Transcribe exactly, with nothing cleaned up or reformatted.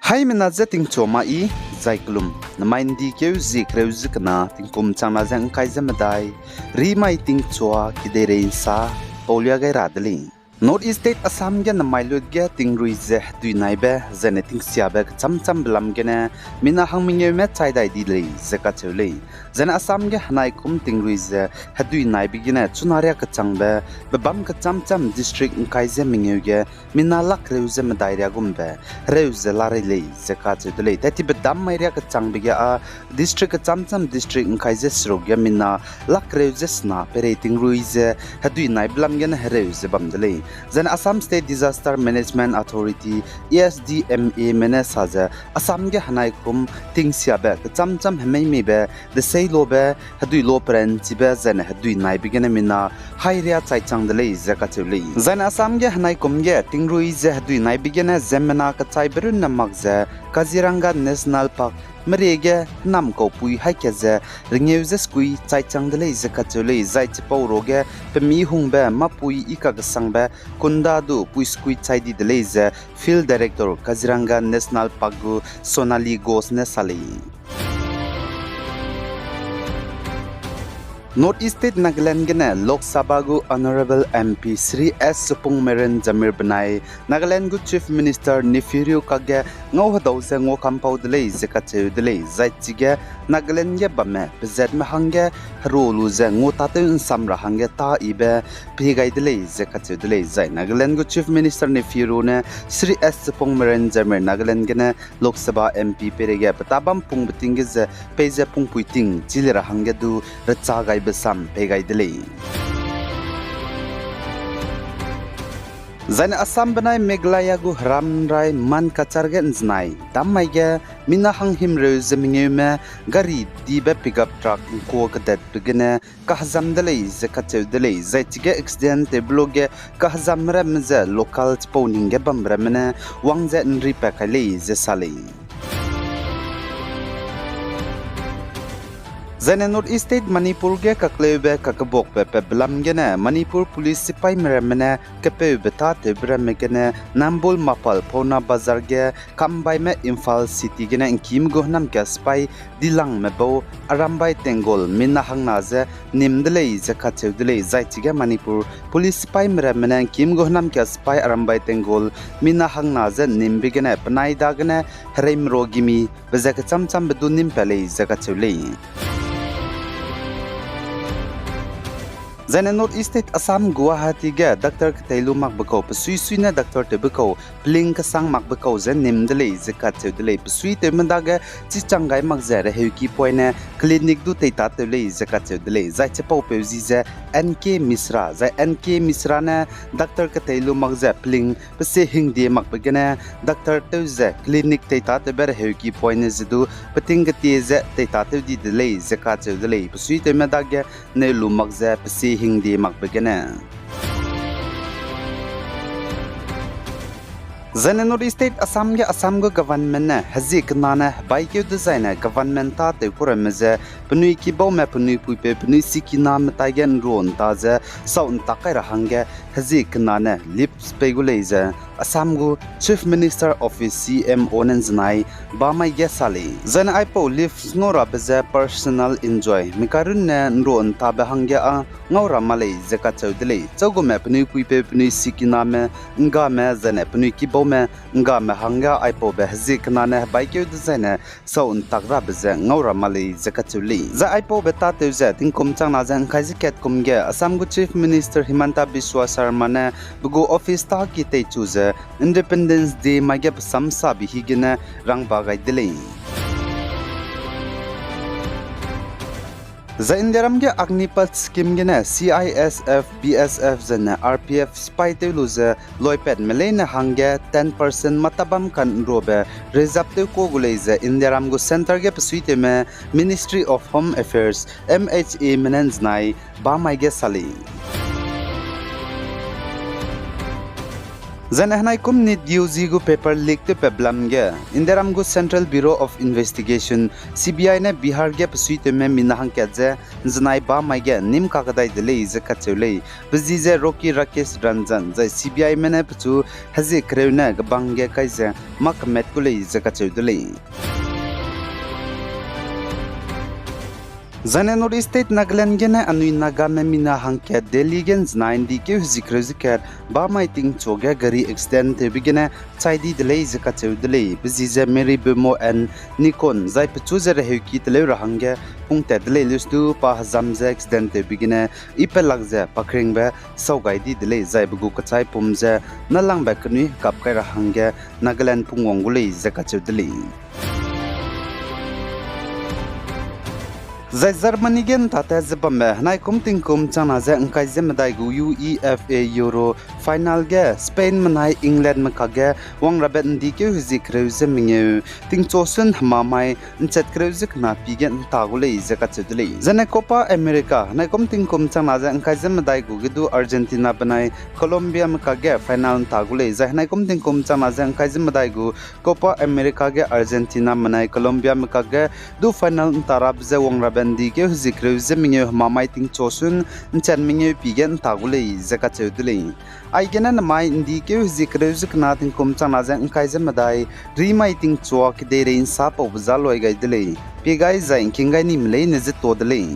Haimena je tingchua ma i, zai kelum, namai ndi keu zie kereu ze kena, tingkum changna ze ngkai ze medai, rimai tingchua, kideirei nsa, paulia gai ra de lei. North East State Assam ge namai lut ge tingrui ze hedui naibe, zaine tingsiabe kechamchambe lam gene, mina hang mengeume chai dai di lei, ze kacheu lei. Zaine Assam ge henai kum tingrui ze hedui naibe gene, chuna riak kechangbe, bebam kechamcham district ngkai ze mengeu ge, mina lak reu ze medai riagumbe, hereu ze larei lei, ze kacheu de lei. Tattibe dam mai riak kechangbe ge â, district kechamcham district ngkai ze seruk ge mina lak reu ze sena peirei tingrui ze hedui naibe lam gene hereu ze bam de lei. Zaine Assam State Disaster Management Authority, A S D M A me ne sa ze, Assam ge henai kum tingsiabe kechamcham hemeimeibe, deseilobe, hedui lo peranchibe, zaine hedui naibe gene mina hai riâ chai chang de lei, ze kacheu lei. Zaine Assam ge henai kum ge tingrui ze hedui naibe gene ziemmena kechaibe runne mak ze, Kaziranga National Park, merie ge hênam kaupui haî kat ze, rengeu ze sekui chai chang de lei, ze kacheu lei, zai chipau ruage, pemi hungbe, mâpui i kakesangbe, kunda du pui sekui chai di de lei, ze Field Director Kaziranga National Park gu Sonali Ghosh ne sa lei. North East State Nagaland gene Lok Sabha gu Honourable M P Shri S Supongmeren Jamir benai Nagaland gu Chief Minister Neiphiu Rio kakge ngau hedau ze nguakampau de lei ze kacheu de lei, zai chige Nagaland ge bamme pezatme hangge herua lu ze ngua tâtew nsam ra hangge tâ yibe pie gai de lei ze kacheu de lei, zai Nagaland gu Chief Minister Neiphiu Rio ne Shri S Supongmeren Jamir Nagaland gene Lok Sabha M P peireige petâ bam pungbe ting ge ze peize pungpui ting chî le ra hangge du recha gaibe sam pei gai de lei. Zaine Assam benai Meghalaya gu heram rai Mankachar ge nzenai dam mai ge mina hang himreu ze mengeume gari dibe pickup truck ngkua kedetbe gene kahezam de lei ze kacheu de lei, zai chige accident tewbe luage kahezam ramme ze local chipau ning ge bam ramme ne wang ze nri pat kai lei ze sa lei. Zaine North East State Manipur ge kakleube kakebakbe patbe lam gene Manipur Police sipaime ramme ne kepeube tâtewbe ramme gene Nambol Mapal Phouna Bazar ge kambaime Imphal City gene ngkîme gu hênamkia sipai dilangme bau Arambai Tenggol mina hangna ze nim de lei ze kacheu de lei, zai chige Manipur Police sipaime ramme ne ngkîme gu hênamkia sipai Arambai Tenggol mina hangna ze nimbe gene penai dagene hereimerua gimi pe ze kechamchambe du nim pat lei ze kacheu lei. Zaine North East State Assam Guwahati ge doctor ketei lu makbe kau, pesuisui ne doctor tewbe kau, peling kesang makbe kau ze nim de lei ze kacheu de lei. Pesuitewme dage chichang gai mak ze reheuki poine clinic du teitâtew lei ze kacheu de lei. Zai chipaupeu zi ze N K Misra, zai N K Misra ne doctor ketei lu mak ze peling pesie hingdie makbe gene doctor tew ze clinic teitâtewbe reheuki poine ze du peting ketie ze teitâtew di de lei ze kacheu de lei. Pesuitewme dage neu lu mak ze pesie hingdie makbe gene. Zaine North East State Assam ge Assam gu government ne hezie kena ne hebaikeu dezaine government tâtew kuramme ze penui kibaume penui puipeu penui sikiname taige nrua nta ze sau ntak kai ra hangge hezie kena ne leaves pei gu lei ze Assam gu Chief Minister Office, C M O ne nzenai bamai ge sa lei. Zaine aipau leaves ngau rabe ze personal enjoy, mikarunne nrua ntabe hangge â ngau ra ma lei ze kacheu de lei. Chaugume penui puipeu penui sikiname nggame zaine penui kibaume nggame hangge aipaube hezie kena ne hebaikeu dezaine sau ntak rabe ze ngau ra ma lei ze kacheu lei. Zai aipaube tâtew ze tingkum changna ze ngkai ze kat kum ge Assam gu Chief Minister Himanta Biswa Sarma ne pe gu office tâ ki teichu ze Independence Day mai ge pe samsabe hi gene rangba gai de lei. Zai Indiaram ge Agnipath scheme gene C I S F, B S F zaine R P F sipai tew lu ze loipatme leine hangge ten percent matabam kan nruabe reserve tew ka gu lei ze Indiaram gu centre ge pesuitewme Ministry of Home Affairs, M H A me ne nzenai bamai ge sa lei. Zaine henai kum NEET U G gu paper leak tewpat blam ge, Indiaram gu Central Bureau of Investigation, C B I ne Bihar ge pesuitewme mina hangkat ze nzenai ba mai ge nîm kakdai de lei ze kacheu lei. Pe zi ze Rocky Rakesh Ranjan, zai C B I me ne pechu hezie kereu ne kebang ge kai ze mâ kemat gu lei ze kacheu de lei. Zaine North East State Nagaland gene anui Nagame mina hangkat Delhi ge nzenai ’ndi keu hezie kereu ze kat ba mai tingchu ge gari accident tewbe gene chai di de lei ze kacheu de lei. Pe zi ze Mary Bemo and Nikon, zai pechu ze reheuki teleu ra hangge pungtat de lei, lestu pa hezam ze accident tewbe gene i pelak ze pa keringbe sau gai di de lei, zai pe gu kechaipum ze nâlangbe kenui hekap kai ra hangge Nagaland pungwang gu lei ze kacheu de lei. Zai Germany ge ’ntate ze bambe henai kum tingkum changna ze ’ngkai ze medai gu UEFA Euro final ge Spain menai Englandme kakge wangrabe ’ndi keu hezie kereu ze mengeu tingchu sun hemamai ’nchat kereu ze kena pi ge ’nta gu lei ze kacheu de lei. Zaine Copa America henai kum tingkum changna ze ’ngkai ze medai gu ge du Argentina benai Colombiame kakge final ’nta gu lei. Zai henai kum tingkum changna ze ’ngkai ze medai gu Copa America ge Argentina menai Colombiame kakge du final ’nta rabe ze wangrabe ’ndi keu hezie kereu ze mengeu hemamai tingchu sun ’nchat mengeu pi ge ’nta gu lei ze kacheu de lei. Aigene nemai ’ndi keu hezie kereu ze kena tingkum changna ze ’ngkai ze medai rimai tingchua kedeirei ’nsa paube za loi gai de lei. Pie gai zai ’ngking gai nime leine ze to de lei.